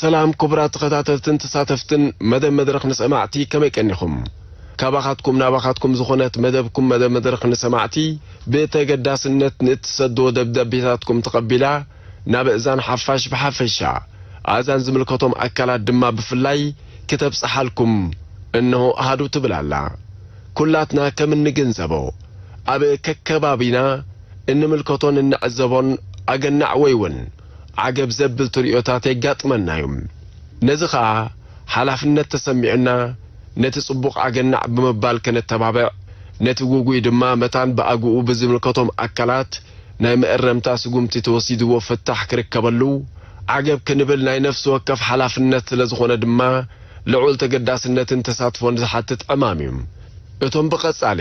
ሰላም ክቡራት ተኸታተልትን ተሳተፍትን መደብ መድረኽ ንሰማዕቲ፣ ከመይ ቀኒኹም? ካባኻትኩም ናባኻትኩም ዝኾነት መደብኩም መደብ መድረኽ ንሰማዕቲ ብተገዳስነት ንእትሰድዎ ደብዳቤታትኩም ተቐቢላ ናብ እዛን ሓፋሽ ብሓፈሻ ኣእዛን ዝምልከቶም ኣካላት ድማ ብፍላይ ክተብጽሓልኩም እንሆ ኣሃዱ ትብል ኣላ። ኩላትና ከም እንግንዘቦ ኣብ ከከባቢና እንምልከቶን እንዕዘቦን ኣገናዕ ወይ እውን ዓገብ ዘብል ትርእዮታት የጋጥመና እዩ። ነዚ ኸኣ ሓላፍነት ተሰሚዑና ነቲ ጽቡቕ ኣገናዕ ብምባል ከነተባብዕ፣ ነቲ ውጉይ ድማ መታን ብኣግኡ ብዝምልከቶም ኣካላት ናይ መእረምታ ስጉምቲ ተወሲድዎ ፍታሕ ክርከበሉ ዓገብ ክንብል ናይ ነፍሲ ወከፍ ሓላፍነት ስለ ዝኾነ ድማ ልዑል ተገዳስነትን ተሳትፎን ዝሓትት ዕማም እዩ። እቶም ብቐጻሊ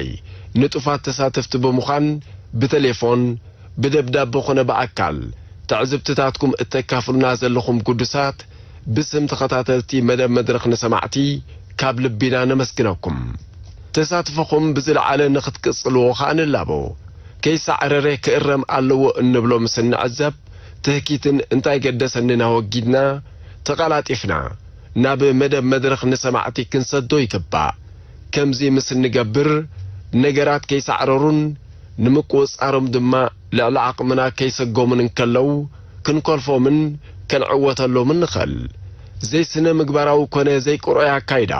ንጡፋት ተሳተፍቲ ብምዃን ብቴሌፎን፣ ብደብዳበ ኮነ ብኣካል ትዕዝብትታትኩም እተካፍሉና ዘለኹም ግዱሳት ብስም ተኸታተልቲ መደብ መድረኽ ንሰማዕቲ ካብ ልቢና ነመስግነኩም። ተሳትፎኹም ብዝለዓለ ንኽትቅጽልዎ ኸኣ ንላቦ። ከይሳዕረረ ክእረም ኣለዎ እንብሎ ምስ እንዕዘብ ትህኪትን እንታይ ገደሰንን ኣወጊድና ተቐላጢፍና ናብ መደብ መድረኽ ንሰማዕቲ ክንሰዶ ይግባእ። ከምዚ ምስ እንገብር ነገራት ከይሳዕረሩን ንምቁጽጻሮም ድማ ልዕሊ ዓቕምና ከይሰጎሙን እንከለዉ ክንኮልፎምን ከንዕወተሎምን ንኽእል። ዘይስነ ምግባራዊ ኮነ ዘይቅሩይ ኣካይዳ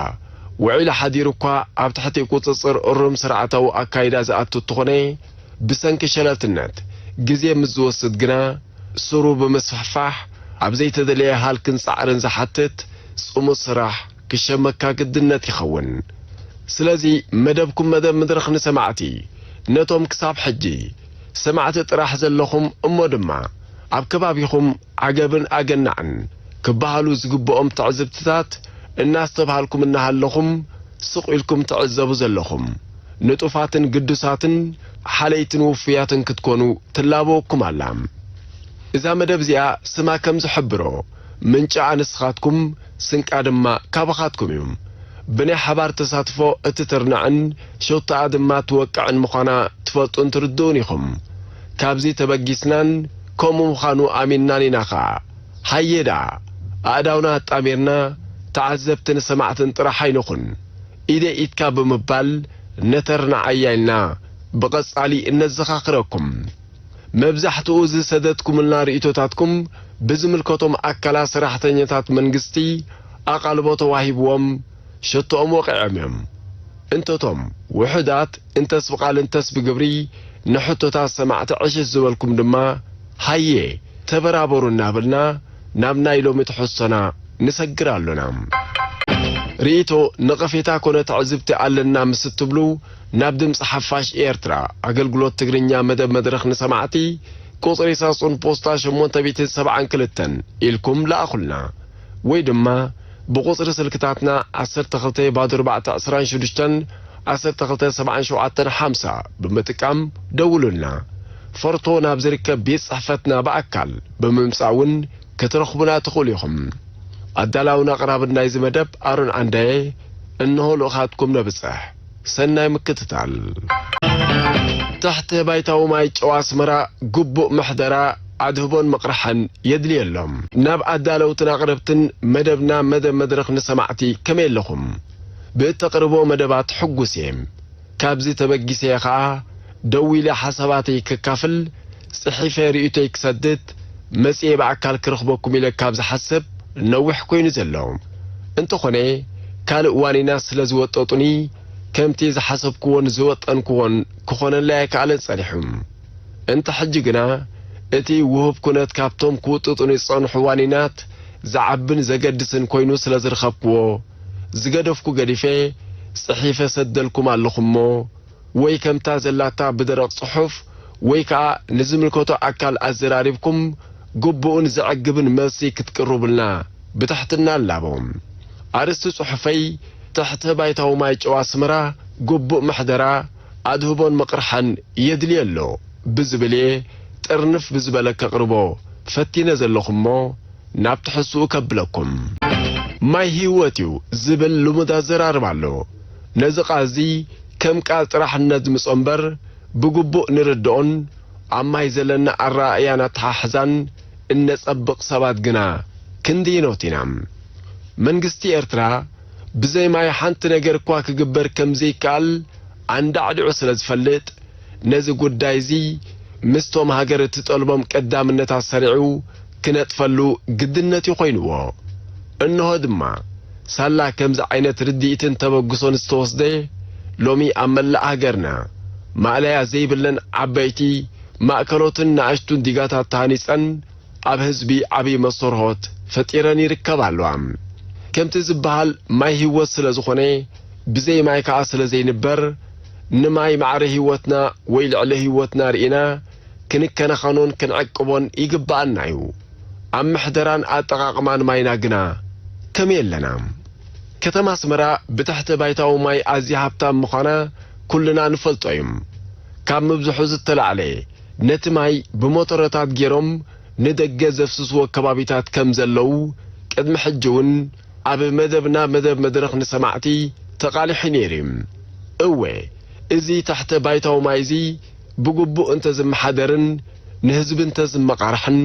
ውዒሉ ሓዲሩ እኳ ኣብ ትሕቲ ቁጽጽር እሩም ስርዓታዊ ኣካይዳ ዝኣቱ እንተኾነ ብሰንኪ ሸለልትነት ግዜ ምስ ዝወስድ ግና ስሩ ብምስፍሕፋሕ ኣብ ዘይተደለየ ሃልክን ጻዕርን ዝሓትት ጽሙእ ስራሕ ክሸመካ ግድነት ይኸውን። ስለዚ መደብኩም መደብ መድረኽ ንሰማዕቲ ነቶም ክሳብ ሕጂ ሰማዕቲ ጥራሕ ዘለኹም እሞ ድማ ኣብ ከባቢኹም ዓገብን ኣገናዕን ክበሃሉ ዝግብኦም ትዕዝብትታት እናስተብሃልኩም እናሃለኹም ስቕ ኢልኩም ትዕዘቡ ዘለኹም ንጡፋትን ግዱሳትን ሓለይትን ውፉያትን ክትኮኑ ትላበወኩም ኣላ። እዛ መደብ እዚኣ ስማ ከም ዝሕብሮ ምንጫኣ ንስኻትኩም ስንቃ ድማ ካባኻትኩም እዩ። ብናይ ሓባር ተሳትፎ እትትርናዕን ሸቶኣ ድማ ትወቅዕን ምዃና ትፈልጡን ትርድኡን ኢኹም። ካብዚ ተበጊስናን ከምኡ ምዃኑ ኣሚንናን ኢና ኸኣ። ሃየ ደኣ ኣእዳውና ኣጣሚርና ተዓዘብትን ሰማዕትን ጥራሕ ኣይንኹን። ኢደ ኢድካ ብምባል ነተርናዓያ ኢልና ብቐጻሊ እነዘኻኽረኩም። መብዛሕትኡ ዝሰደድኩምልና ርእይቶታትኩም ብዝምልከቶም ኣካላት ሰራሕተኛታት መንግስቲ ኣቓልቦ ተዋሂብዎም ሸቶኦም ወቒዖም እዮም። እንተቶም ውሑዳት እንተስ ብቓል እንተስ ብግብሪ ንሕቶታት ሰማዕቲ ዕሽሽ ዝበልኩም ድማ ሃየ ተበራበሩ እናበልና ናብ ናይ ሎሚ ትሕዝቶና ንሰግር ኣሎና። ርእይቶ፣ ነቐፌታ ኮነ ትዕዝብቲ ኣለና ምስ እትብሉ ናብ ድምፂ ሓፋሽ ኤርትራ ኣገልግሎት ትግርኛ መደብ መድረኽ ንሰማዕቲ ቁጽሪ ሳጹን ፖስታ ሸሞንተ ሚእትን ሰብዓን ክልተን ኢልኩም ለኣኹልና። ወይ ድማ ብቁጽሪ ስልክታትና ዓሰርተ ክልተ ባዶ ኣርባዕተ ዕስራን ሽዱሽተን ዓሰርተ ክልተ ሰብዓን ሸውዓተን ሓምሳ ብምጥቃም ደውሉልና። ፎርቶ ናብ ዝርከብ ቤት ጽሕፈትና ብኣካል ብምምጻእ እውን ክትረኽቡና ትኽእሉ ኢኹም። ኣዳላውን ኣቕራብን ናይዚ መደብ ኣሮን ዓንዳየ። እንሆ ልኡኻትኩም ነብጽሕ። ሰናይ ምክትታል። ትሕተ ባይታዊ ማይ ጨው ኣስመራ ግቡእ ምሕደራ ኣድህቦን ምቕርሓን የድልየሎም። ናብ ኣዳለውትን ኣቕረብትን መደብና መደብ መድረኽ ንሰማዕቲ ከመይ ኣለኹም? ብእተቕርቦ መደባት ሕጉስ እየ። ካብዚ ተበጊሰ እየ ኸኣ ደዊለ ሓሳባተይ ከካፍል፣ ጽሒፈ ርእይቶይ ክሰድድ፣ መጺኤ ብኣካል ክረኽበኩም ኢለ ካብ ዝሓስብ ነዊሕ ኮይኑ ዘሎ። እንተኾነ፣ ካልእ ዋኒናት ስለ ዝወጠጡኒ፣ ከምቲ ዝሓሰብክዎን ዝወጠንክዎን ክኾነለይ ኣይከኣለን ጸኒሑ። እንተ ሕጂ ግና፣ እቲ ውሁብ ኩነት ካብቶም ክውጥጡኒ ዝጸንሑ ዋኒናት ዝዓብን ዘገድስን ኮይኑ ስለ ዝረኸብክዎ፣ ዝገደፍኩ ገዲፈ፣ ጽሒፈ ሰደልኩም ኣለኹ እሞ፣ ወይ ከምታ ዘላታ ብደረቕ ጽሑፍ ወይ ከኣ ንዝምልከቶ ኣካል ኣዘራሪብኩም ግቡእን ዘዕግብን መልሲ ክትቅርቡልና ብትሕትና እላቦ። ኣርእስቲ ጽሑፈይ ትሕተ ባይታዊ ማይ ጨው ኣስመራ ግቡእ ምሕደራ ኣድህቦን ምቕርሓን የድልዮ ኣሎ ብዝብል እየ ጥርንፍ ብዝበለ ከቕርቦ ፈቲነ ዘለኹ እሞ ናብ ትሕዝትኡ ከብለኩም። ማይ ህይወት እዩ ዝብል ልሙድ ኣዘራርባ ኣሎ። ነዚ ቃል እዚ ከም ቃል ጥራሕ እነድምጾ እምበር ብግቡእ ንርድኦን ኣብ ማይ ዘለና ኣረኣእያን ኣተሓሕዛን እነጸብቕ ሰባት ግና ክንድይኖት ኢና። መንግስቲ ኤርትራ ብዘይ ማይ ሓንቲ ነገር እኳ ክግበር ከም ዘይከኣል ኣንዳዕዲዑ ስለ ዝፈልጥ፣ ነዚ ጉዳይ እዚ ምስቶም ሃገር እትጠልቦም ቀዳምነት ኣሰሪዑ ክነጥፈሉ ግድነት እዩ ኮይንዎ። እንሆ ድማ፣ ሳላ ከምዚ ዓይነት ርድኢትን ተበግሶን ዝተወስደ፣ ሎሚ ኣብ መላእ ሃገርና ማእለያ ዘይብለን ዓበይቲ፣ ማእከሎትን ንኣሽቱን ዲጋታት ተሃኒጸን፣ ኣብ ህዝቢ ዓብዪ መስተርሆት ፈጢረን ይርከባ ኣለዋ። ከምቲ ዝበሃል፣ ማይ ህይወት ስለ ዝኾነ፣ ብዘይ ማይ ከኣ ስለ ዘይንበር፣ ንማይ ማዕረ ህይወትና ወይ ልዕሊ ህይወትና ርኢና ክንከናኸኖን ክንዕቅቦን ይግብኣና እዩ። ኣብ ምሕደራን ኣጠቓቕማን ማይና ግና ከመይ ኣለና? ከተማ ኣስመራ ብትሕተ ባይታዊ ማይ ኣዝያ ሃብታም ምዃና ኩልና ንፈልጦ እዩ። ካብ ምብዝሑ ዝተላዕለ፣ ነቲ ማይ ብሞተረታት ገይሮም ንደገ ዘፍስስዎ ከባቢታት ከም ዘለዉ ቅድሚ ሕጂ እውን ኣብ መደብና መደብ መድረኽ ንሰማዕቲ ተቓሊሑ ነይሩ እዩ። እወ፣ እዚ ትሕተ ባይታዊ ማይ እዚ ብግቡእ እንተ ዝመሓደርን ንህዝቢ እንተ ዝመቓርሕን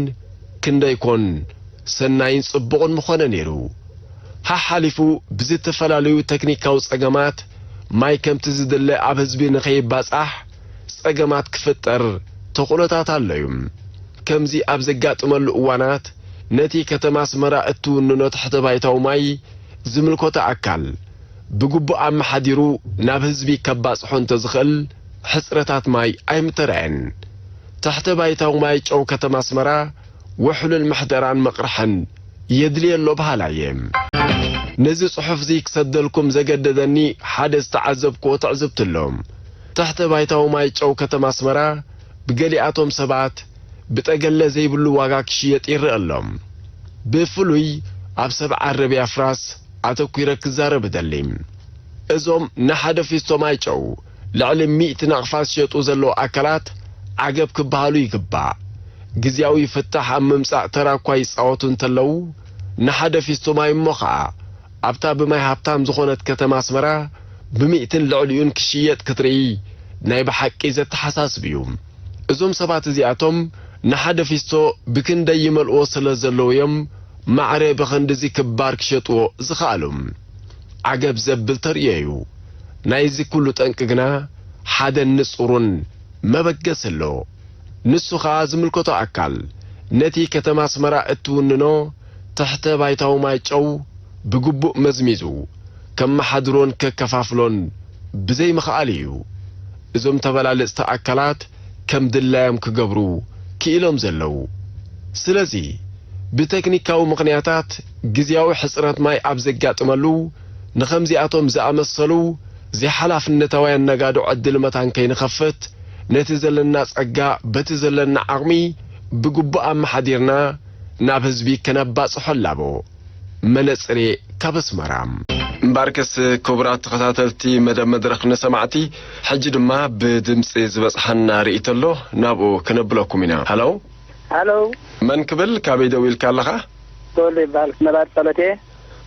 ክንደይ ኮን ሰናይን ጽቡቕን ምኾነ ነይሩ። ሓሓሊፉ ብዝተፈላለዩ ተክኒካዊ ጸገማት ማይ ከምቲ ዝድለ ኣብ ህዝቢ ንኸይባጻሕ ጸገማት ክፍጠር ተኽእሎታት ኣሎ እዩ። ከምዚ ኣብ ዘጋጥመሉ እዋናት ነቲ ከተማ ኣስመራ እትውንኖ ትሕተ ባይታዊ ማይ ዝምልከቶ ኣካል ብግቡእ ኣመሓዲሩ ናብ ህዝቢ ከባጽሖ እንተዝኽእል ሕጽረታት ማይ ኣይምተራእየን። ትሕተ ባይታዊ ማይ ጨው ከተማ ኣስመራ ውሕሉል ምሕደራን ምቕርሕን የድልዮ ኣሎ በሃላይ እየ። ነዚ ጽሑፍ እዚ ክሰደልኩም ዘገደደኒ ሓደ ዝተዓዘብክዎ ትዕዝብቲ ኣሎ። ትሕተ ባይታዊ ማይ ጨው ከተማ ኣስመራ ብገሊኣቶም ሰባት ብጠገለ ዘይብሉ ዋጋ ክሽየጥ ይረአ ኣሎ። ብፍሉይ ኣብ ሰብ ዓረብያ ፍራስ ኣተኲረ ክዛረብ እደሊ። እዞም ንሓደ ፊስቶ ማይ ጨው ልዕሊ ሚእቲ ናቕፋ ዝሸጡ ዘለዉ ኣካላት ዓገብ ክበሃሉ ይግባእ። ግዝያዊ ፍታሕ ኣብ ምምጻእ ተራ እኳ ይጻወቱ እንተለዉ፣ ንሓደ ፊስቶ ማይ እሞ ኸኣ ኣብታ ብማይ ሃብታም ዝኾነት ከተማ ኣስመራ ብሚእትን ልዕሊኡን ክሽየጥ ክትርኢ ናይ ብሓቂ ዘተሓሳስብ እዩ። እዞም ሰባት እዚኣቶም ንሓደ ፊስቶ ብክንደይ ይመልእዎ ስለ ዘለዉ እዮም ማዕረ ብኽንድዚ ክባር ክሸጥዎ ዝኸኣሉ። ዓገብ ዘብል ተርእዮ እዩ። ናይዚ ኩሉ ጠንቂ ግና ሓደን ንጹሩን መበገሲ ኣሎ። ንሱ ኸኣ ዝምልከቶ ኣካል ነቲ ከተማ ኣስመራ እትውንኖ ትሕተ ባይታዊ ማይ ጨው ብግቡእ መዝሚዙ ከመሓድሮን ከከፋፍሎን ብዘይምኽኣል እዩ። እዞም ተበላለጽቲ ኣካላት ከም ድላዮም ክገብሩ ክኢሎም ዘለዉ። ስለዚ ብተክኒካዊ ምኽንያታት ግዝያዊ ሕጽረት ማይ ኣብ ዘጋጥመሉ፣ ንኸምዚኣቶም ዝኣመሰሉ ዘይሓላፍነታውያን ነጋዶ ዕድል መታን ከይንኸፍት፣ ነቲ ዘለና ጸጋ በቲ ዘለና ዓቕሚ ብግቡእ ኣመሓዲርና ናብ ህዝቢ ከነባጽሖ ኣላቦ። መነጽሬ ካብ ኣስመራ። እምበኣርከስ ክቡራት ተኸታተልቲ መደብ መድረኽ ንሰማዕቲ፣ ሕጂ ድማ ብድምጺ ዝበጽሓና ርእይቶ ኣሎ፣ ናብኡ ክነብለኩም ኢና። ሃሎ። ሃሎ። መን ክብል፣ ካበይ ደው ኢልካ ኣለኻ? ተወልደ ይበሃል። ነባሪ ጸሎት እየ።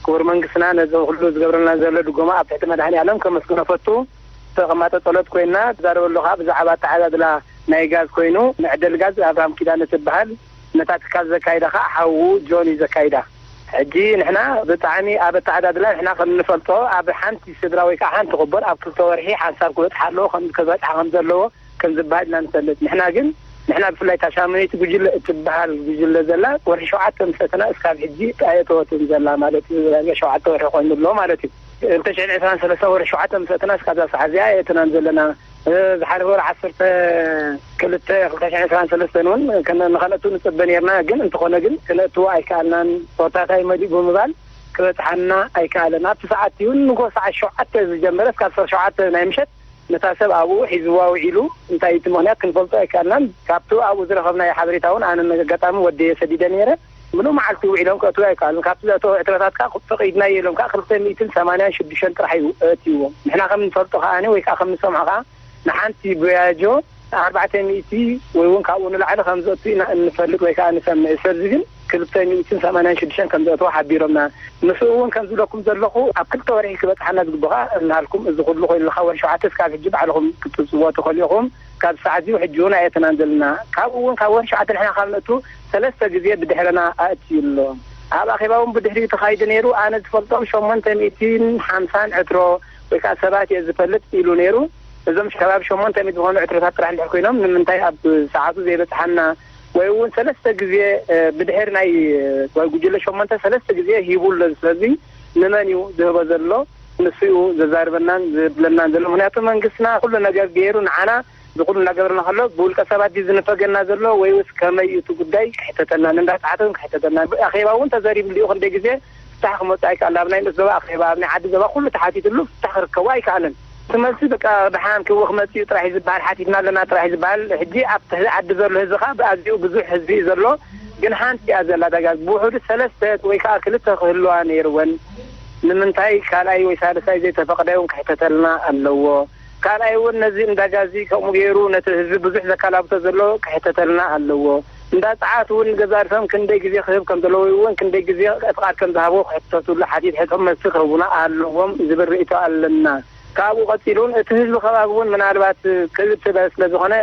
ክቡር መንግስትና ነዚ ኩሉ ዝገብረልና ዘሎ ድጎማ ኣብ ትሕቲ መድሃኔ ኣለም ከመስግኖ ፈቱ። ተቐማጠ ጸሎት ኮይና ትዛረበሉ ከኣ ብዛዕባ ኣተዓዳድላ ናይ ጋዝ ኮይኑ፣ መዕደሊ ጋዝ ኣብርሃም ኪዳነ ትበሃል። ነታ ትካል ዘካይዳ ከኣ ሓዉ ጆን እዩ ዘካይዳ። ሕጂ ንሕና ብጣዕሚ ኣብ ኣተዓዳድላ ንሕና ከም እንፈልጦ ኣብ ሓንቲ ስድራ ወይ ከኣ ሓንቲ ክቦር ኣብ ክልተ ወርሒ ሓንሳብ ክበጽሓ ኣለዎ፣ ከም ክበጽሓ ከም ዘለዎ ከም ዝበሃል ኢና ንፈልጥ። ንሕና ግን፣ ንሕና ብፍላይ እታ ሻምነይቲ ጉጅለ እትበሃል ጉጅለ ዘላ ወርሒ ሸውዓተ ምስ ኣተና እስካብ ሕጂ ኣየተወትን ዘላ ማለት እዩ። ዳርጋ ሸውዓተ ወርሒ ኮይኑ ኣሎ ማለት እዩ። ክልተ ሽሕን ዕስራን ሰለስተን ወርሒ ሸውዓተ ምስ ኣተና እስካብ እዛ ሰዓት እዚኣ ኣየተናን ዘለና። እ፣ ዝሓለፈ ወርሒ ዓሰርተ ክልተ ክልተ ሽሕን ዕስራን ሰለስተን እውን ከነ-፣ ንኸነእቱ ንጽበ ነርና፣ ግን እንተኾነ ግን ክነእትዎ ኣይከኣልናን። ሆታታይ መሊኡ ብምባል ክበጽሓና ኣይከኣለን። ኣብቲ ሰዓት እዩ ንጎ ሰዓት ሸውዓተ ዝጀመረ እስካብ ሰዓት ሸውዓተ ናይ ምሸት ነታ ሰብ ኣብኡ ሒዝዋ ውዒሉ፣ እንታይ እቲ ምኽንያት ክንፈልጦ ኣይከኣልናን። ካብቲ ኣብኡ ዝረኸብናዮ ሓበሬታ እውን ኣነ ኣጋጣሚ ወደየ ሰዲደ ነይረ። ምሉእ መዓልቲ ውዒሎም ክእትዉ ኣይከኣሉን። ካብቲ ዘእተዎ ዕትረታት ከኣ ፈቒድናዮ ኢሎም ከኣ ክልተ ሚእትን ሰማንያን ሽዱሽተን ጥራሕ እዩ ኣእትይዎም። ንሕና ከም ንፈልጦ ከኣ ወይ ከኣ ከም ንሰምዖ ከኣ ንሓንቲ ቦያጆ ኣርባዕተ ሚእቲ ወይ እውን ካብኡ ንላዕሊ ከም ዘእቱ ኢና እንፈልጥ ወይ ከኣ ንሰምዕ። ሰብዚ ግን ክልተ ሚእትን ሰማንያን ሽዱሽተን ከም ዘእተዎ ሓቢሮምና። ምስኡ እውን ከም ዝብለኩም ዘለኹ ኣብ ክልተ ወርሒ ክበጽሓና ዝግብኦ ከኣ እናሃልኩም እዚ ኩሉ ኮይኑ ካብ ወርሒ ሸውዓተ እስካብ ሕጂ ባዕልኹም ክትጽብዎ ትኽእሉ ኢኹም። ካብ ሰዓት እዚ ሕጂ እውን ኣየተናን ዘለና። ካብኡ እውን ካብ ወርሒ ሸውዓተ ንሕና ካብ ነእቱ ሰለስተ ግዜ ብድሕረና ኣእትዩ ኣሎ። ኣብ ኣኼባ እውን ብድሕሪኡ ተኻይዱ ነይሩ። ኣነ ዝፈልጦም ሸሞንተ ሚእትን ሓምሳን ዕትሮ ወይ ከዓ ሰባት እየ ዝፈልጥ ኢሉ ነይሩ። እዞም ከባቢ ሸሞንተ ሚእቲ ዝኾኑ ዕትሮታት ጥራሕ እንድሕር ኮይኖም ንምንታይ ኣብ ሰዓቱ ዘይበፅሓና? ወይ እውን ሰለስተ ግዜ ብድሕሪ ናይ ወይ ጉጅለ ሸሞንተ ሰለስተ ግዜ ሂቡ ኣሎ። ስለዚ ንመን እዩ ዝህቦ ዘሎ? ንሱ እዩ ዘዛርበናን ዝብለናን ዘሎ። ምክንያቱ መንግስትና ኩሉ ነገር ገይሩ ንዓና ዝኩሉ እናገበርና ከሎ ብውልቀ ሰባት ድዩ ዝንፈገና ዘሎ ወይስ ከመይ እዩ እቲ ጉዳይ ክሕተተልና ንእንዳተሓተን ክሕተተልና። ኣኼባ እውን ተዘሪብሉ እዩ። ክንደይ ግዜ ፍታሕ ክመፁ ኣይከኣል ኣብ ናይ ንስ ዞባ ኣኼባ ኣብ ናይ ዓዲ ዞባ ኩሉ ተሓቲትሉ ፍታሕ ክርከቡ ኣይከኣልን። እቲ መልሲ በቃ ደሓን ክው ክመፅእ እዩ ጥራሕ እዩ ዝበሃል። ሓቲትና ኣለና ጥራሕ እዩ ዝበሃል። ሕጂ ኣብ ትሕቲ ዓዲ ዘሎ ህዝቢ ከዓ ብኣዝዩ ብዙሕ ህዝቢ እዩ ዘሎ። ግን ሓንቲ እያ ዘላ ዳጋ ብውሕዱ ሰለስተ ወይ ከዓ ክልተ ክህልዋ ነይርወን። ንምንታይ ካልኣይ ወይ ሳልሳይ ዘይተፈቕደ እውን ክሕተተልና ኣለዎ። ካልኣይ እውን ነዚ እንዳጋዚ ከምኡ ገይሩ ነቲ ህዝቢ ብዙሕ ዘካላብቶ ዘሎ ክሕተተልና ኣለዎ። እንዳ ፀዓት እውን ገዛርሶም ክንደይ ግዜ ክህብ ከም ዘለዎ እውን ክንደይ ግዜ ፍቓድ ከም ዝሃቦ ክሕተቱሉ ሓቲት ሕቶም መስቲ ክህቡና ኣለዎም ዝብል ርእይቶ ኣለና። ካብኡ ቀፂሉ እውን እቲ ህዝቢ ከባቢ እውን ምናልባት ክልተ ስለ ዝኾነ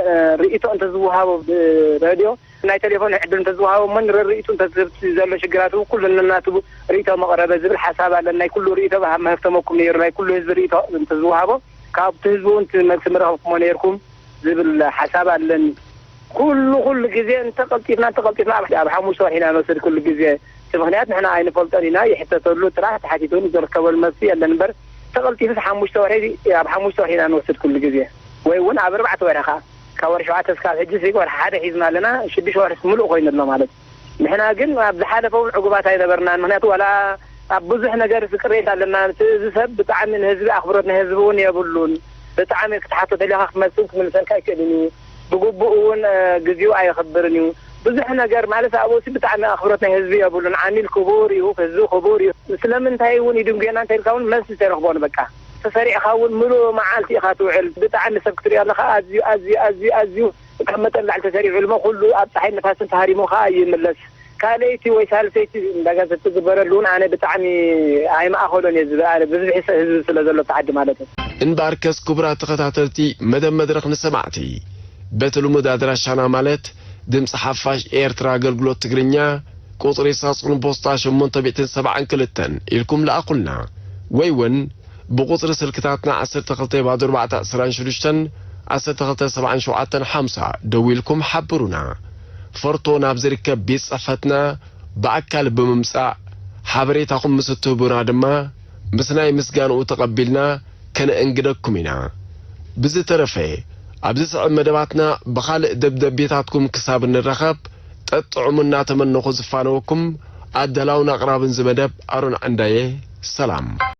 ርእይቶ እንተዝወሃቦ ብረድዮ ናይ ቴሌፎን ዕድል እንተዝወሃቦ እሞ ንርርኢቱ እንተዝህብ ዘሎ ሽግራት እውን ኩሉ ነናቱ ርእይቶ መቕረበ ዝብል ሓሳብ ኣለን። ናይ ኩሉ ርእይቶ ብሃብ መህፍተመኩም ነይሩ ናይ ኩሉ ህዝቢ ርእይቶ እንተዝወሃቦ ካብቲ ህዝቢ እውን እቲ መልሲ ምረኸብኩሞ ነይርኩም ዝብል ሓሳብ ኣለኒ። ኩሉ ኩሉ ግዜ እንተቐልጢፍና እንተቐልጢፍና ኣብ ኣብ ሓሙሽተ ወርሒ ኢና ንወስድ ኩሉ ግዜ። እቲ ምኽንያት ንሕና ኣይንፈልጦን ኢና። ይሕተተሉ ጥራሕ ተሓቲቱ እውን ዝርከበሉ መልሲ የለን እምበር ተቐልጢፍስ ሓሙሽተ ወርሒ ኣብ ሓሙሽተ ወርሒ ኢና ንወስድ ኩሉ ግዜ ወይ እውን ኣብ ኣርባዕተ ወርሒ ከዓ ካብ ወርሒ ሸውዓተ እስካብ ሕጂ ሲ ወርሒ ሓደ ሒዝና ኣለና። ሽዱሽተ ወርሒ ምሉእ ኮይኑ ኣሎ ማለት እዩ። ንሕና ግን ኣብ ዝሓለፈ እውን ዕጉባት ኣይነበርናን። ምክንያቱ ዋላ ኣብ ብዙሕ ነገር እዚ ቅሬታ ኣለና። እቲ እዚ ሰብ ብጣዕሚ ንህዝቢ ኣኽብሮት ናይ ህዝቢ እውን የብሉን። ብጣዕሚ ክትሓቶ ደሊኻ ክትመልስን ክምልሰልካ ኣይክእልን እዩ። ብግቡእ እውን እ፣ ግዜኡ ኣየኽብርን እዩ። ብዙሕ ነገር ማለት ኣብኡ ሲ ብጣዕሚ ኣኽብሮት ናይ ህዝቢ የብሉን። ዓሚል ክቡር እዩ፣ ህዝቢ ክቡር እዩ። ስለምንታይ እውን ይድንጉየና እንተኢልካ እውን መልሲ ዘይረኽቦን በቃ ተሰሪዕኻ እውን ምሉእ መዓልቲ ኢኻ ትውዕል። ብጣዕሚ ሰብ ክትሪኦ ኣለኻ ኣዝዩ ኣዝዩ ኣዝዩ ኣዝዩ ካብ መጠን ላዕሊ ተሰሪዑ ኢልሞ ኩሉ ኣብ ፀሓይ ንፋስን ተሃሪሙ ከዓ ይምለስ። ካልኣይቲ ወይ ሳልሰይቲ እንዳጋ ዘትግበረሉ እውን ኣነ ብጣዕሚ ኣይማእኸሎን እየ ዝብል ኣነ ብዝሒ ህዝቢ ስለ ዘሎ ተዓዲ ማለት እዩ። እምበኣርከስ ክቡራት ተኸታተልቲ መደብ መድረኽ ንሰማዕቲ በቲ ልሙድ ኣድራሻና ማለት ድምፂ ሓፋሽ ኤርትራ ኣገልግሎት ትግርኛ ቁፅሪ ሳጹን ፖስታ ሸሞንተ ሚእትን ሰብዓን ክልተን ኢልኩም ለኣኹልና ወይ እውን ብቁጽሪ ስልክታትና ዓሰርተ ክልተ ባዶ ኣርባዕተ ዕስራን ሽዱሽተን ዓሰርተ ክልተ ሰብዓን ሸውዓተን ሓምሳ ደዊልኩም ሓብሩና። ፈርቶ ናብ ዝርከብ ቤት ጽሕፈትና ብኣካል ብምምጻእ ሓበሬታኹም ምስ እትህቡና ድማ ምስ ናይ ምስጋንኡ ተቐቢልና ከነእንግደኩም ኢና። ብዝተረፈ ኣብ ዝስዕብ መደባትና ብኻልእ ደብደቤታትኩም ክሳብ እንራኸብ ጠጥዑሙ እናተመነኹ ዝፋነወኩም ኣዳላውን ኣቕራብን ዝመደብ ኣሮን ዓንዳየ ሰላም።